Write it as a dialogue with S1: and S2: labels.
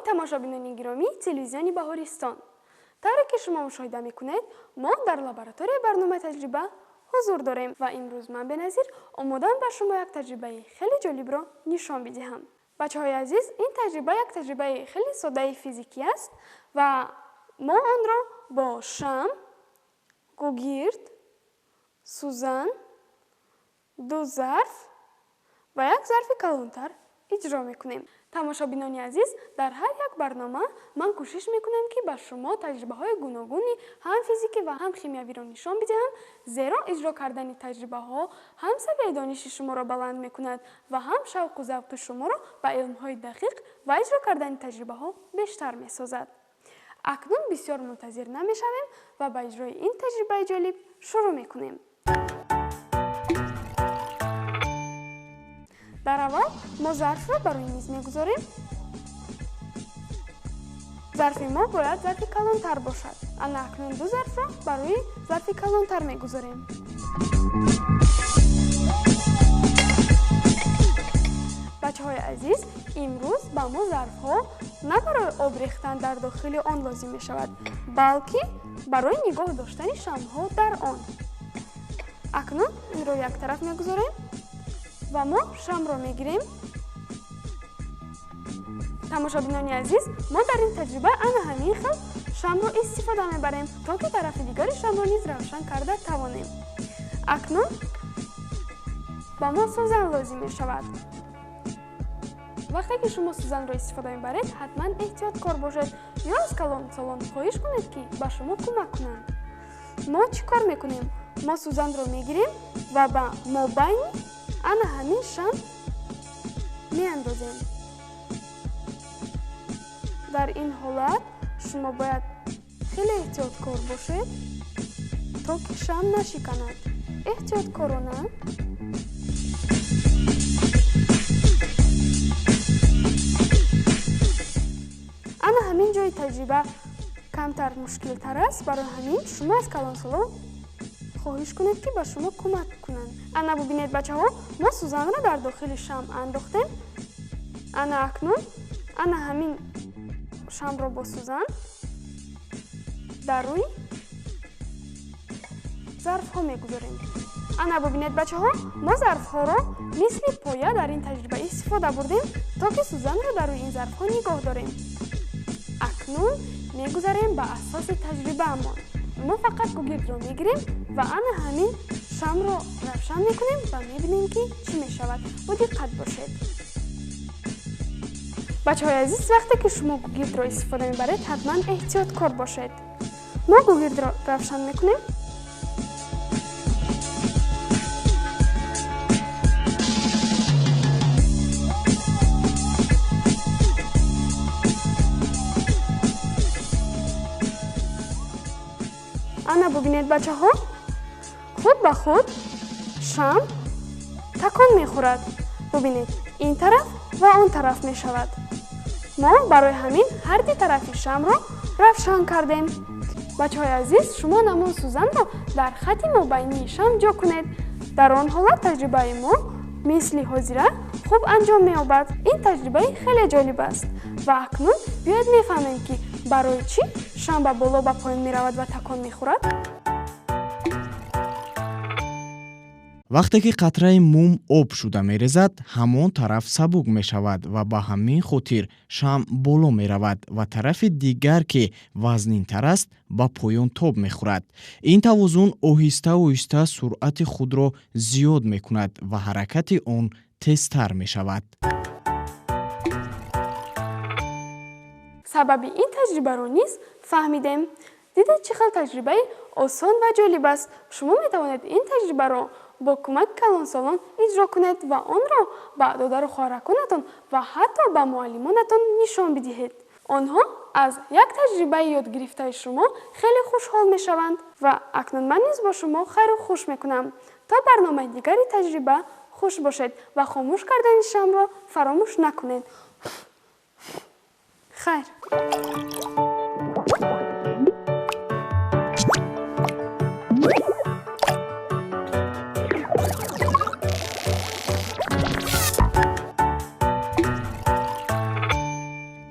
S1: Тамошобинони гиромии телевизиони Баҳористон. Тавре ки шумо мушоҳида мекунед, мо дар лабораторияи барномаи таҷриба ҳузур дорем ва имрӯз ман Беназир омодаам ба шумо як таҷрибаи хеле ҷолибро нишон бидиҳам. Бачаҳои азиз, ин таҷриба як таҷрибаи хеле содаи физикӣ аст ва мо онро бо шам, гугирд, сӯзан, ду зарф ва як зарфи калонтар иҷро мекунем. Тамошобинони азиз, дар ҳар як барнома ман кӯшиш мекунам, ки ба шумо таҷрибаҳои гуногуни ҳам физикӣ ва ҳам химиявиро нишон бидиҳам, зеро иҷро кардани таҷрибаҳо ҳам савияи дониши шуморо баланд мекунад ва ҳам шавқу завқи шуморо ба илмҳои дақиқ ва иҷро кардани таҷрибаҳо бештар месозад. Акнун бисёр мунтазир намешавем ва ба иҷрои ин таҷрибаи ҷолиб шурӯъ мекунем. Дар аввал мо зарфро ба рӯи миз мегузорем. Зарфи мо бояд зарфи калонтар бошад. Ана акнун ду зарфро ба рӯи зарфи калонтар мегузорем. Бачаҳои азиз, имрӯз ба мо зарфҳо на барои об рехтан дар дохили он лозим мешавад, балки барои нигоҳ доштани шамъҳо дар он. Акнун инро як тараф мегузорем ва мо шамъро мегирем. Тамошобинони азиз, мо дар ин таҷриба ана ҳамин хел шамъро истифода мебарем, то ки тарафи дигари шамъро низ равшан карда тавонем. Акнун ба мо сӯзан лозим мешавад. Вақте ки шумо сӯзанро истифода мебаред, ҳатман эҳтиёткор бошед ё аз калонсолон хоҳиш кунед, ки ба шумо кӯмак кунанд. Мо чӣ кор мекунем? Мо сӯзанро мегирем ва ба мобайни ана ҳамин шамъ меандозем. Дар ин ҳолат шумо бояд хеле эҳтиёткор бошед, то ки шамъ нашиканад. Эҳтиёткорона ана ҳамин ҷои таҷриба камтар мушкилтар аст. Барои ҳамин шумо аз калонсолон хоҳиш кунед, ки ба шумо кӯмак кунанд. Ана бубинед, бачаҳо, мо сӯзанро дар дохили шамъ андохтем. Ана акнун ана ҳамин шамъро бо сӯзан дар рӯи зарфҳо мегузорем. Ана бубинед, бачаҳо, мо зарфҳоро мисли поя дар ин таҷриба истифода бурдем, то ки сӯзанро дар рӯи ин зарфҳо нигоҳ дорем. Акнун мегузарем ба асоси таҷрибаамон. Мо фақат гугирдро мегирем ва ана ҳамин шамъро равшан мекунем ва мебинем, ки чӣ мешавад. Бо диққат бошед. Бачаҳои азиз, вақте ки шумо гугирдро истифода мебаред, ҳатман эҳтиёткор бошед. Мо гугирдро равшан мекунем. Ана бубинед, бачаҳо, худ ба худ шамъ такон мехӯрад. Бубинед, ин тараф ва он тараф мешавад. Мо барои ҳамин ҳар ду тарафи шамъро равшан кардем. Бачаҳои азиз, шумо намон сӯзанро дар хати мобайнии шамъ ҷо кунед. Дар он ҳолат таҷрибаи мо мисли ҳозира хуб анҷом меёбад. Ин таҷрибаи хеле ҷолиб аст. Ва акнун биёед мефаҳмем, ки барои чӣ шамъ ба боло ба поён меравад ва такон мехӯрад.
S2: Вақте ки қатраи мум об шуда мерезад, ҳамон тараф сабук мешавад ва ба ҳамин хотир шамъ боло меравад ва тарафи дигар, ки вазнинтар аст, ба поён тоб мехӯрад. Ин тавозун оҳиста оҳиста суръати худро зиёд мекунад ва ҳаракати он тезтар мешавад.
S1: Сабаби ин таҷрибаро низ фаҳмидем. Дидед, чӣ хел таҷрибаи осон ва ҷолиб аст. Шумо метавонед ин таҷрибаро бо кӯмаки калонсолон иҷро кунед ва онро ба додару хоҳараконатон ва ҳатто ба муаллимонатон нишон бидиҳед. Онҳо аз як таҷрибаи ёдгирифтаи шумо хеле хушҳол мешаванд. Ва акнун ман низ бо шумо хайру хуш мекунам. То барномаи дигари таҷриба хуш бошед ва хомӯш кардани шамъро фаромӯш накунед. Хайр.